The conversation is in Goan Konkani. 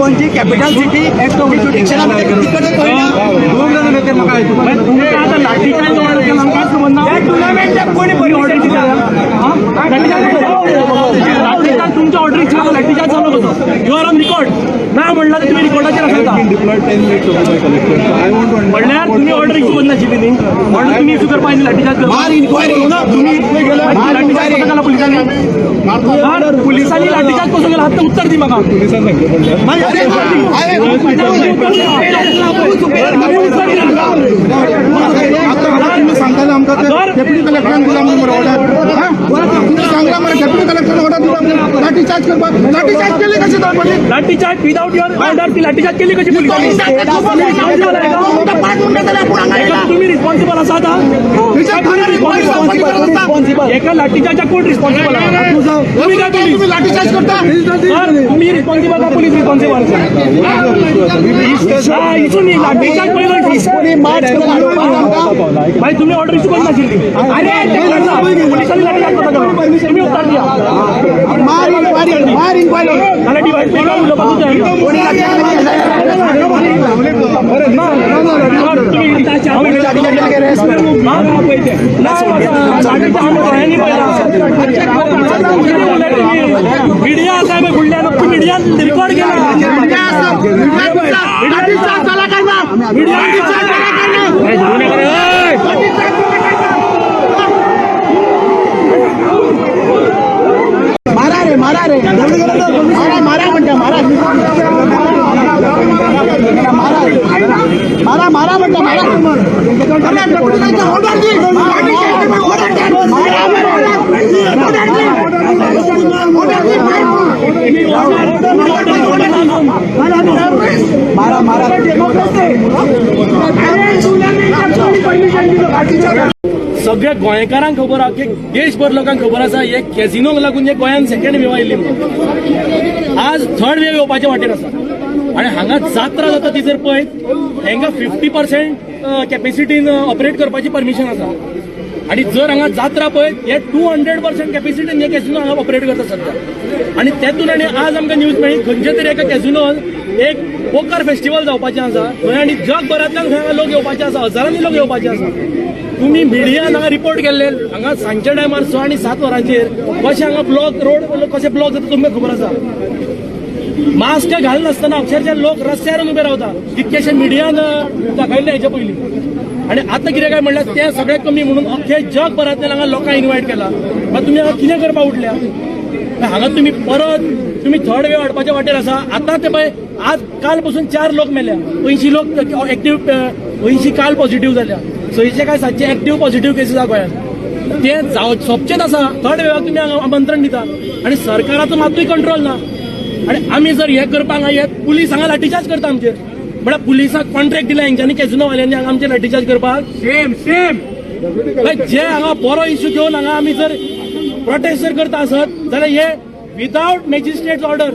Panaji capital city तुमच्या ऑर्डर लाठीचार्ज चालू होतो. You are on record ना म्हणला तर तुम्ही रिकॉर्डाचेर आसता म्हणल्यार तुम्ही ऑर्डर इश्यू करना नाशिल्ली न्ही. ऑर्डर तुम्ही इश्यू करपा आनी लाठीचार्ज करपा. लाठीचार्ज कसो केला पुलिसांनी? पुलिसांनी लाठीचार्ज कसो केला आतां उत्तर दी म्हाका. सांगताले आमकां डेप्युटी कलेक्टरान दिला म्हणून ऑर्डर. सांगला मरे डेप्युटी कलेक्टरान ऑर्डर दिला म्हणून लाठीचार्ज करपाक. लाठीचार्ज केली कशी तर लाठीचार्ज विदाउट your order ती लाठीचार्ज केली कशी पुलिसांनी? तुम्ही रिस्पॉन्सिबल आसा आतां. एका लाठीचार्जाक कोण रिस्पॉन्सिबल आसा? तुम्ही काय पुलीस लाठीचार्ज करता? तुम्ही रिस्पॉन्सिबल का पुलीस रिस्पॉन्सिबल आसा? इशू न्ही लाठीचार्ज पयलो भाई तुम्ही ऑर्डर इशू करून नाशिल्ली. पुलिसांनी लाठीचार्ज करता तुम्ही उत्तर दिया. मिडिया आसा पळय फुडल्यान मिडियान रिकॉर्ड केला. मारा रे मारा रे मारा मारा म्हणटा मारा मारा मारा मारा म्हणटा मारा. मारा मारा. सगळ्या गोंयकारांक खबर आहा की देशभर लोकांक खबर आसा हे कॅसिनोक लागून हे गोंयांत सेकंड वेव आयिल्ली म्हणून. आज थर्ड वेव येवपाच्या वाटेर आसा आनी हांगा जात्रा जाता ती जर पळयत हेंकां 50% कॅपेसिटीन ऑपरेट करपाची परमिशन आसा आनी जर हांगा जात्रा पळयत हे 200% कॅपेसिटीन हे कॅसिनो हांगा ऑपरेट करता सध्या. आनी तेतून आनी आज आमकां न्यूज मेळ्ळी खंयच्या तरी एका कॅसिनोन एक पोकर फेस्टिवल जावपाचें आसा थंय आनी जगभरांतल्यान खंय हांगा लोक येवपाचे आसा, हजारांनी लोक येवपाचे आसा. तुम्ही मिडियान हांगा रिपोर्ट केल्ले हांगा सांजच्या टायमार 6 आनी 7 वरांचेर कशें हांगा ब्लॉक रोड कशें ब्लॉक जाता तुमकां खबर आसा. मास्क घालनासतना अक्षरशः लोक रस्त्यार उबे रावता तितकेशे मिडियान दाखयल्ले हेच्या पयलीं. आनी आतां कितें काय म्हणल्यार तें सगळें कमी म्हणून अख्खे जगभरांतल्यान हांगा लोकांक इन्वायट केला. मागीर तुमी हांगा कितें करपाक उठल्या? हांगा तुमी परत तुमी थर्ड वेव हाडपाच्या वाटेर आसा. आतां ते पळय आज काल पसून 4 लोक मेल्या, 80 लोक एक्टीव, 80 काल पॉझिटिव्ह जाल्या, 600 काय 700 एक्टीव पॉझिटिव्ह केसीस आसा गोंयांत. ते सोंपचेच आसा. थर्ड वेवाक तुमी हांगा आमंत्रण दिता आनी सरकाराचो मातूय कंट्रोल ना. आनी आमी जर हें करपाक हांगा येत पुलीस हांगा लाठीचार्ज करता आमचेर. म्हळ्यार पुलिसाक कॉन्ट्रॅक्ट दिला हेंच्यांनी कॅसिनोवाल्यांनी हांगा आमचेर लाठीचार्ज करपाक. सेम सेम जे हांगा बरो इश्यू घेवन हांगा आमी जर प्रोटेस्ट जर करता आसत जाल्यार हे विदावट मॅजिस्ट्रेट ऑर्डर